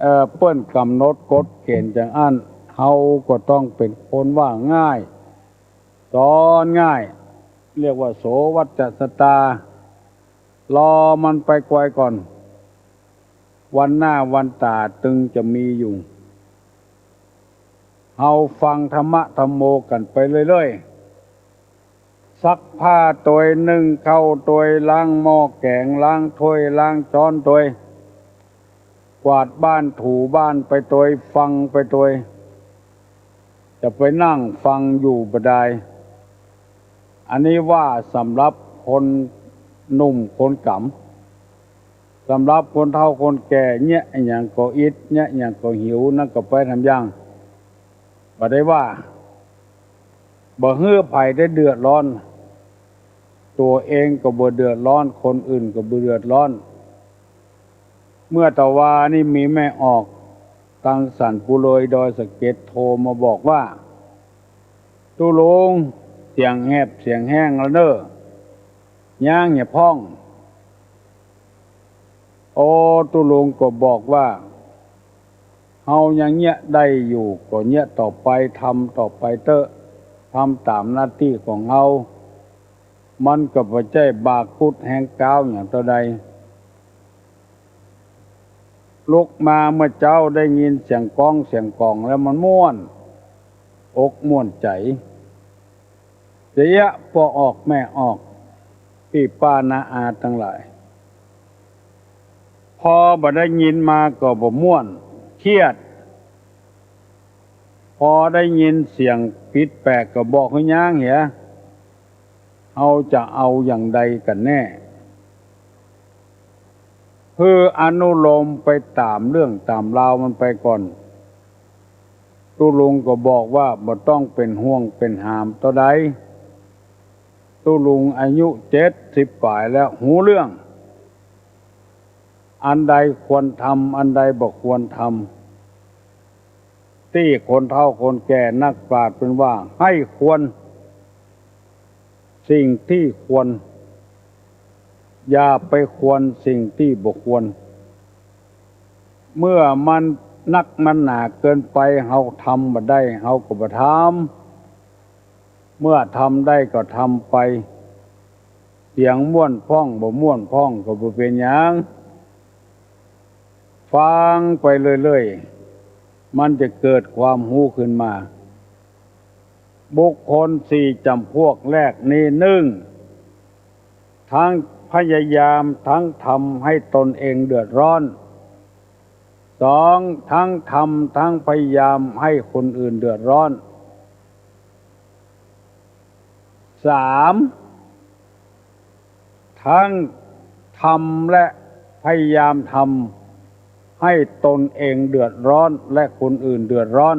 เอ่อ เปิ้นก๋ำหนดกฎเก๋ณฑ์อย่างอั้น เฮาก็ต้องเป๋นคนว่าง่าย สอนง่าย เรียกว่าโสวัจจสตา รอมันไปไกวก่อน วันหน้าวันต๋าตึงจะมีอยู่ เฮาฟังธรรมะธัมโมกั๋นไปเรื่อยๆ ซักผ้าตวย นึ่งข้าวตวย ล้างหม้อแก๋ง ล้างถ้วย ล้างจ๊อนตวย กวาดบ้านถูบ้านไปตวย ฟังไปตวย จะไปนั่งฟังอยู่บ่ดาย อันนี้ว่าสำหรับคนหนุ่มคนก๋ำ สำหรับคนเฒ่าคนแก่ เยียะอะหยังก็อิด เยียะอะหยังก็หิว นั่นก็ไปทำอย่าง บ่ได้ว่า บ่หื้อใผได้เดือดร้อน ตั๋วเองก็บ่เดือดร้อน คนอื่นก็บ่เดือดร้อน เมื่อตะวานี้มีแม่ออก ตังสันปูเลยดอยสะเก็ดโทรมาบอกว่า ตุ๊ลุง เสียงแหบเสียงแห้งแล้วเน่อ ย้างเหียพ่อง โอ้ ตุ๊ลุงก็บอกว่า เฮายังเยียะได้อยู่ ก็เยียะต่อไป ทำต่อไปเต๊อะ ทำต๋ามหน้าตี้ของเฮา มันก็บ่ใจ้บากุดแฮงก๊าวอย่างเต้าใด ลุกมาเมื่อเจ๊าได้ยินเสียงก๊องเสียงก๋องแล้วมันม่วนอกม่วนใจ๋ จะเยียะป้อออกแม่ออก ปี้ป้าน้าอาตังหลาย พอบ่ได้ยินมาก็บ่ม่วน เครียด พอได้ยินเสียงผิดแปลกก็บอกหื้อย้างเหีย เฮาจะเอาอย่างใดกั๋นแน่ หื้ออนุโลมไปต๋ามเรื่องต๋ามราวมันไปก่อน ตุ๊ลุงก็บอกว่าบ่ต้องเป๋นห่วงเป๋นหามเต้าใด ตุ๊ลุงอายุเจ็ดสิบป๋ายแล้ว ฮู้เรื่อง อันใดควรทำ อันใดบ่ควรทำ ตี้คนเฒ่าคนแก่นักปราชญ์เปิ้นว่า ให้ควรสิ่งที่ควร อย่าไปควรสิ่งที่บ่ควร เมื่อมันนักมันหนาเกินไป เฮาทำบ่ได้ เฮาก็บ่ทำ เมื่อทำได้ก็ทำไป เสียงม่วนพ่องบ่ม่วนพ่องก็บ่เป๋นหยัง ฟังไปเรื่อยๆ มันจะเกิดความฮู้ขึ้นมา บุคคลสี่จ๋ำพวกแรกนี้ นึ่ง ทั้งพยายามทั้งทำให้ตนเองเดือดร้อน สอง ทั้งทำทั้งพยายามให้คนอื่นเดือดร้อน สาม ทั้งทำและพยายามทำให้ตนเองเดือดร้อนและคนอื่นเดือดร้อน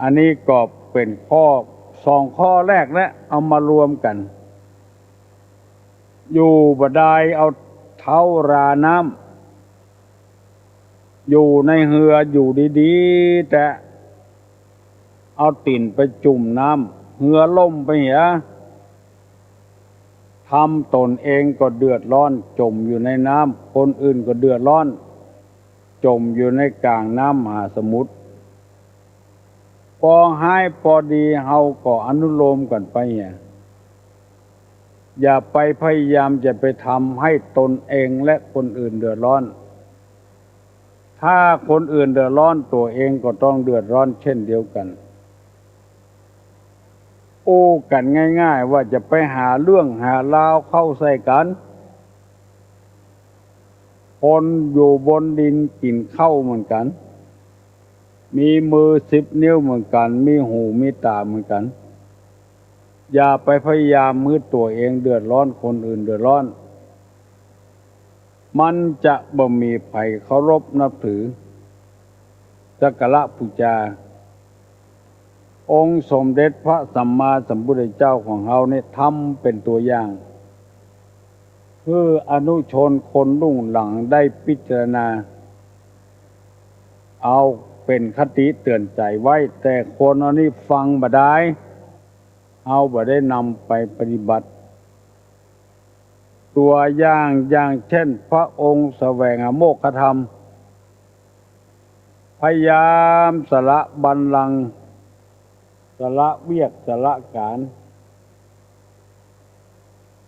อันนี้ก็เป๋นข้อ สองข้อแรกนะ เอามารวมกั๋น อยู่บ่ดายเอาเท้าราน้ำ อยู่ในเฮืออยู่ดีๆ แต่เอาตี๋นไปจุ่มน้ำ เฮือล่มไปเหีย ทำตนเองก็เดือดร้อน จ๋มอยู่ในน้ำ คนอื่นก็เดือดร้อน จ๋มอยู่ในก๋างน้ำมหาสมุทร ปอฮ้ายปอดีเฮาก็อนุโลมกั๋นไปเหีย อย่าไปพยายามจะไปทำให้ตนเองและคนอื่นเดือดร้อน ถ้าคนอื่นเดือดร้อน ตั๋วเองก็ต้องเดือดร้อนเช่นเดียวกั๋น อู้กั๋นง่ายๆ ว่าจะไปหาเรื่องหาราวเข้าใส่กั๋น คนอยู่บนดินกิ๋นข้าวเหมือนกั๋น มีมือสิบนิ้วเหมือนกั๋น มีหูมีต๋าเหมือนกั๋น อย่าไปพยายามหื้อตั๋วเองเดือดร้อน คนอื่นเดือดร้อน มันจะบ่มีใผเคารพนับถือ สักการะปู๋จา องค์สมเด็จพระสัมมาสัมพุทธเจ้าของเฮานี่ทำเป๋นตั๋วอย่าง หื้ออนุชนคนรุ่นหลังได้พิจารณา เอาเป๋นคติเตื๋อนใจ๋ไว้ แต่คนอันนี้ฟังบ่ดาย เฮาบ่ได้นำไปปฏิบัติ ตั๋วอย่าง อย่างเช่น พระองค์แสวงหาโมกขธรรม พยายามสละบัลลังก์ สละเวียก สละก๋าน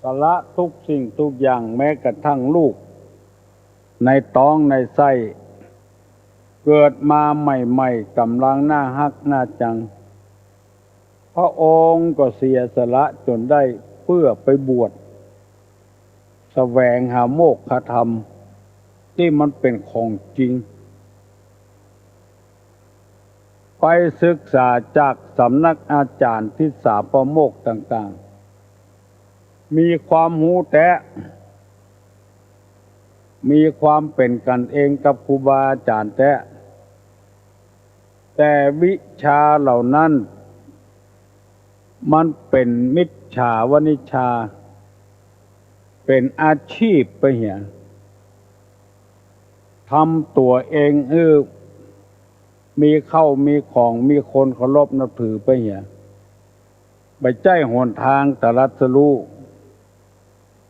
สละทุกสิ่งทุกอย่าง แม้กระทั่งลูกในต๊องในไส้ เกิดมาใหม่ๆ ก๋ำลังน่าฮักน่าจัง พระองค์ก็เสียสละจ๋นได้เปื้อไปบวช แสวงหาโมกขธรรม ตี้มันเป๋นของจริง ไปศึกษาจากสำนักอาจ๋ารย์ทิสสาปโมกข์ต่างๆ มีความฮู้แต๊ มีความเป๋นกั๋นเองกับครูบาอาจ๋ารย์แต๊ แต่วิชาเหล่านั้น มันเป๋นมิจฉาวณิชชา เป๋นอาชีพไปเหีย ทำตั๋วเองหื้อมีเข้ามีของ มีคนเคารพนับถือไปเหีย บ่ใจ้หนตางตรัสรู้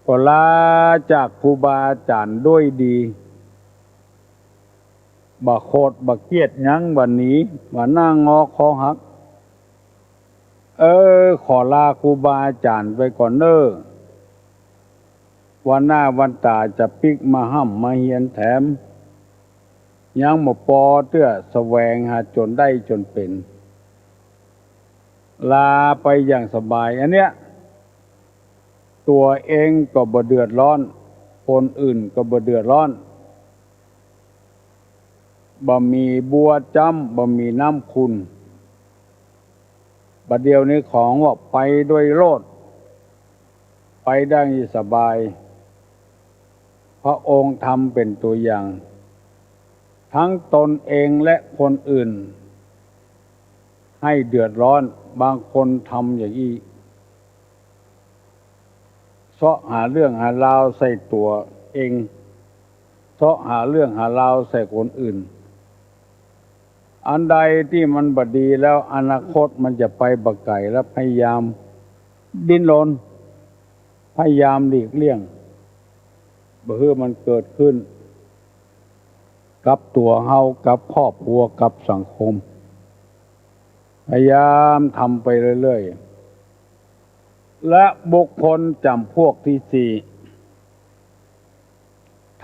ก็ลาจากครูบาอาจ๋ารย์ด้วยดี บ่โขดบ่เคียดหยัง บ่หนี บ่หน้างอคอหัก เออ ขอลาครูบาอาจ๋ารย์ไปก่อนเน่อ วันหน้าวันต๋าจะปิ๊กมาฮ่ำมาเฮียนแถม ยังบ่ปอเตื้อ แสวงหาจ๋นได้จ๋นเป๋น ลาไปอย่างสบาย อันเนี้ย ตั๋วเองก็บ่เดือดร้อน คนอื่นก็บ่เดือดร้อน บ่มีบัวจ๊ำ บ่มีน้ำขุ่น บ่าเดี่ยวนี้ของว่าไปโดยโลด ไปได้สบาย พระองค์ทำเป๋นตั๋วอย่าง ทั้งตนเองและคนอื่น ให้เดือดร้อน บางคนทำอย่างอี้ เซาะหาเรื่องหาราวใส่ตั๋วเอง เซาะหาเรื่องหาราวใส่คนอื่น อันใดตี้มันบ่ดีแล้ว อนาคตมันจะไปบ่ไก๋แล้ว พยายามดิ้นรน พยายามหลีกเลี่ยง บ่หื้อมันเกิดขึ้น กับตั๋วเฮา กับครอบครัว กับสังคม พยายามทำไปเรื่อยๆ และบุคคลจ๋ำพวกตี้สี่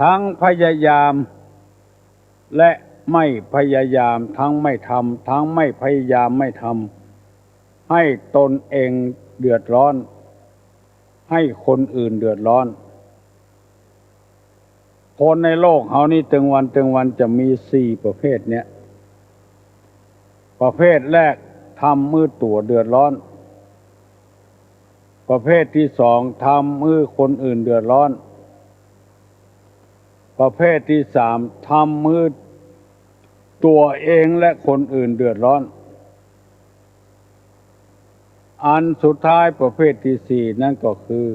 ทั้งพยายาม และไม่พยายาม ทั้งไม่ทำ ทั้งไม่พยายามไม่ทำ ให้ตนเองเดือดร้อน ให้คนอื่นเดือดร้อน คนในโลกเฮานี่ตึงวันตึงวันจะมีสี่ประเภทเนี่ย ประเภทแรกทำหื้อตั๋วเดือดร้อน ประเภทตี้สองทำหื้อคนอื่นเดือดร้อน ประเภทตี้สามทำหื้อตั๋วเองและคนอื่นเดือดร้อน อันสุดท้ายประเภทตี้สี่นั้นก็คือ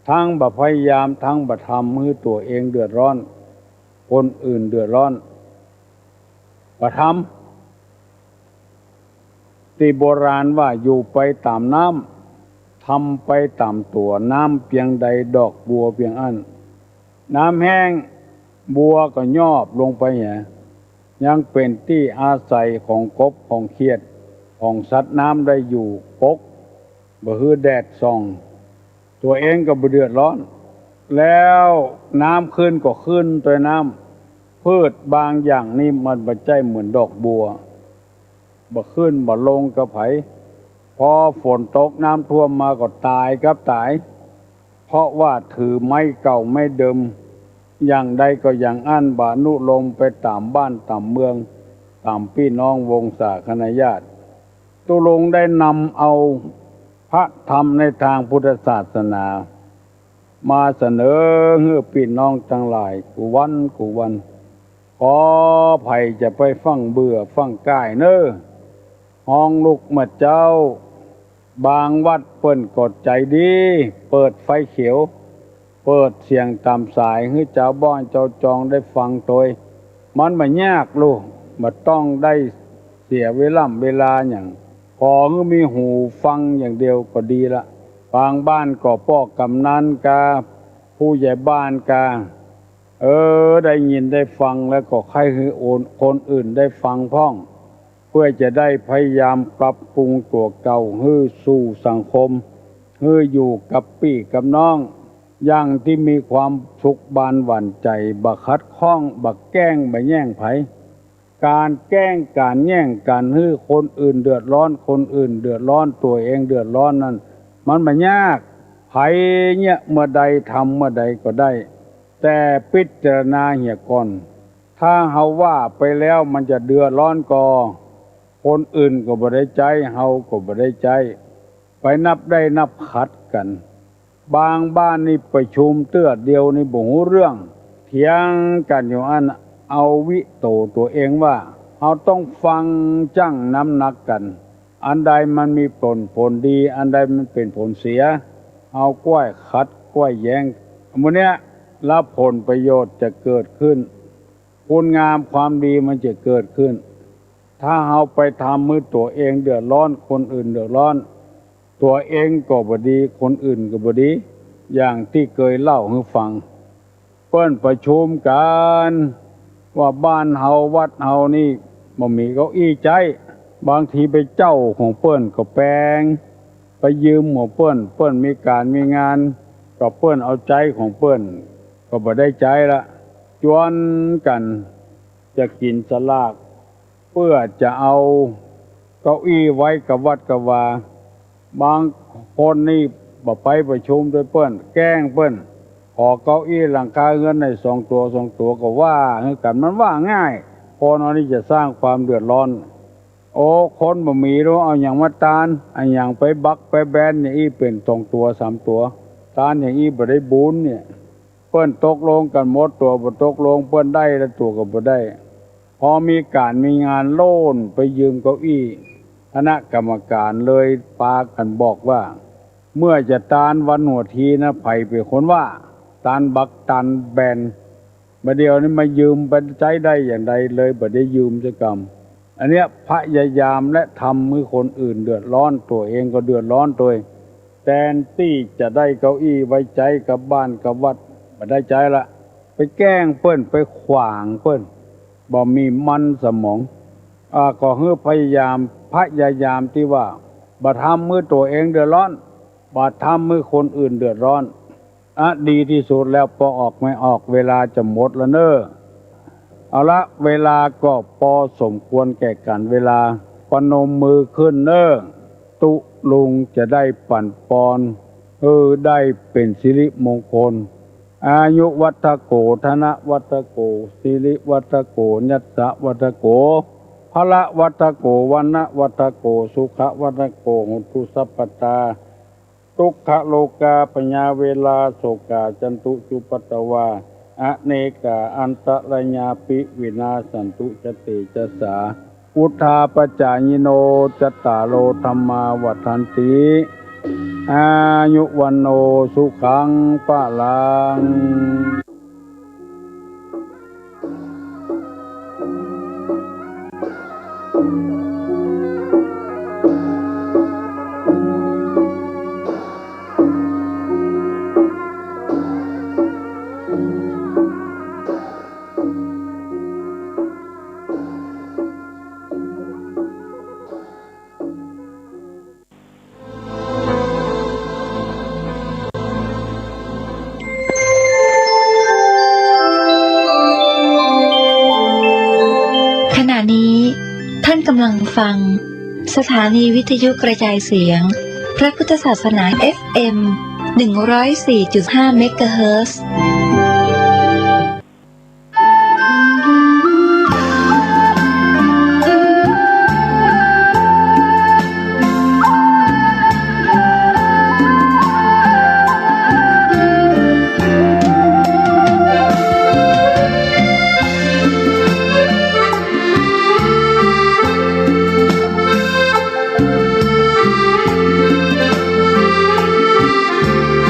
ทั้งบ่พยายาม ทั้งบ่ทำหื้อตั๋วเองเดือดร้อน คนอื่นเดือดร้อน บ่ทำ ตี้โบราณว่าอยู่ไปต๋ามน้ำ ทำไปต๋ามตั๋ว น้ำเปียงใดดอกบัวเปียงอั้น น้ำแห้งบัวก็ยอบลงไปแหม ยังเป๋นตี้อาศัยของกบของเขียดของสัตว์น้ำได้อยู่ปก บ่หื้อแดดส่อง ตั๋วเองก็บ่เดือดร้อน แล้วน้ำขึ้นก็ขึ้นตวยน้ำ พืชบางอย่างนี่มันบ่ใจ้เหมือนดอกบัว บ่ขึ้นบ่ลงกับใผ พอฝนตกน้ำท่วมมาก็ต๋ายกับต๋าย เพราะว่าถือไม้เก่าไม้เดิม อย่างใดก็อย่างอั้น บ่อนุโลมไปต๋ามบ้านต๋ามเมือง ต๋ามปี้น้องวงศาคณาญาติ ตุ๊ลุงได้นำเอาพระธรรมในตางพุทธศาสนา มาเสนอหื้อปี้น้องตังหลายกู้วันกู้วัน ขอใผจะไปฟั่งเบื่อฟั่งก้ายเน่อ ฮ้องลุกเมื่อเจ๊า บางวัดเปิ้นก็ใจ๋ดี เปิดไฟเขียว เปิดเสียงต๋ามสายหื้อจาวบ้านจาวจองได้ฟังตวย มันบ่ยากลูก บ่ต้องได้เสียเวล่ำเวลาหยัง ขอหื้อมีหูฟังอย่างเดียวก็ดีละ บางบ้านก็ป้อกำนันกา ผู้ใหญ่บ้านกา เออ ได้ยินได้ฟังแล้วก็ใค่หื้อโอน คนอื่นได้ฟังพ่อง เพื่อจะได้พยายามปรับปรุงตั๋วเก่าหื้อสู่สังคม หื้ออยู่กับปี้กับน้อง อย่างตี้มีความสุขบานหวั่นใจ๋ บ่ขัดข้อง บ่แก้ง บ่แย่งใผ ก๋านแก้ง ก๋านแย่ง ก๋านหื้อคนอื่นเดือดร้อน คนอื่นเดือดร้อน ตั๋วเองเดือดร้อนนั้น มันบ่ยาก ใผเยียะเมื่อใด ทำเมื่อใดก็ได้ แต่พิจารณาเหียก่อน ถ้าเฮาว่าไปแล้วมันจะเดือดร้อนก่อ คนอื่นก็บ่ได้ใจ๊ เฮาก็บ่ได้ใจ๊ ไปนับได้นับขัดกั๋น บางบ้านนี่ประชุมเตื้อเดียวนี่บ่ฮู้เรื่อง เถียงกั๋นอยู่อั้น เอาวิโตตั๋วเองว่า เฮาต้องฟังจั่งน้ำหนักกั๋น อันใดมันมีผล ผลดี อันใดมันเป๋นผลเสีย เฮาก้อยขัดก้อยแย้ง หมู่เนี้ย แล้วผลประโยชน์จะเกิดขึ้น คุณงามความดีมันจะเกิดขึ้น ถ้าเฮาไปทำหื้อตั๋วเองเดือดร้อน คนอื่นเดือดร้อน ตั๋วเองก็บ่ดี คนอื่นก็บ่ดี อย่างตี้เกยเล่าหื้อฟัง เปิ้นประชุมกั๋นว่าบ้านเฮาวัดเฮานี่บ่มีเก้าอี้ใจ๊ บางทีไปเจ้าของเปิ้นก็แปง ไปยืมของเปิ้น เปิ้นมีก๋านมีงาน ก็เปิ้นเอาใจ๊ของเปิ้น ก็บ่ได้ใจ๊ละ จวนกั๋นจะกิ๋นสลาก เปื้อจะเอาเก้าอี้ไว้กะวัดกะวา บางคนนี่ บ่ไปประชุมตวยเปิ้น แกล้งเปิ้น ขอเก้าอี้หลังคาเฮือนหน่อยสองตั๋ว สองตั๋วก็ว่าหื้อกั๋น มันว่าง่าย คนอันนี้จะสร้างความเดือดร้อน โอ้ คนบ่มีแล้ว เอาหยังมาตาน เอาหยังไปบักไปแบนอย่างอี้เป๋นสองตั๋วสามตั๋ว ตานอย่างอี้บ่ได้บุญเนี่ย เปิ้นตกลงกั๋นหมด ตั๋วบ่ตกลง เปิ้นได้แล้วตั๋วก็บ่ได้ พอมีก๋านมีงานโล่นไปยืมเก้าอี้ คณะกรรมการเลยปากั๋นบอกว่า เมื่อจะตานวันหัวทีนะ ใผเป๋นคนว่า ตานบักตานแบน บ่าเดี่ยวนี้มายืมไปใจ๊ได้อย่างใดเลย บ่ได้ยืมสักกำ อันเนี้ยพยายามและทำหื้อคนอื่นเดือดร้อน ตั๋วเองก็เดือดร้อนตวย แตนตี้จะได้เก้าอี้ไว้ใจ๊กับบ้านกับวัด บ่ได้ใจ๊ละ ไปแกล้งเปิ้น ไปขวางเปิ้น บ่มีมันสมอง อ่า ก็หื้อพยายาม พยายามตี้ว่า บ่ทำหื้อตั๋วเองเดือดร้อน บ่ทำหื้อคนอื่นเดือดร้อน อ่ะ ดีตี้สุดแล้ว ปอออกไม่ออก เวลาจะหมดแล้วเน่อ เอาละ เวลาก็ปอสมควรแก่กาลเวลา ประนมมือขึ้นเน่อ ตุ๊ลุงจะได้ปั๋นปอน หื้อได้เป๋นสิริมงคล อายุวัฒโข ธนวัฒโข สิริวัฒโข ยัสสะวัฒโข พละวัฒโข วรรณวัฒโข สุขวัฒโข โหตุสัพพตา ทุกขโรคาพยาเวรา โศกา จันตุ จุปปาตวา อเนกา อันตรายาปิ วินาสสันตุ จะเตจสา พุทธาปัจจายิโน จัตตาโร ธัมมา วัฑฒันติ อายุ วัณโณ สุขัง พลัง ขณะนี้ท่านกำลังฟังสถานีวิทยุกระจายเสียงพระพุทธศาสนา เอฟเอ็ม หนึ่งร้อยสี่จุดห้า เมกะเฮิรตซ์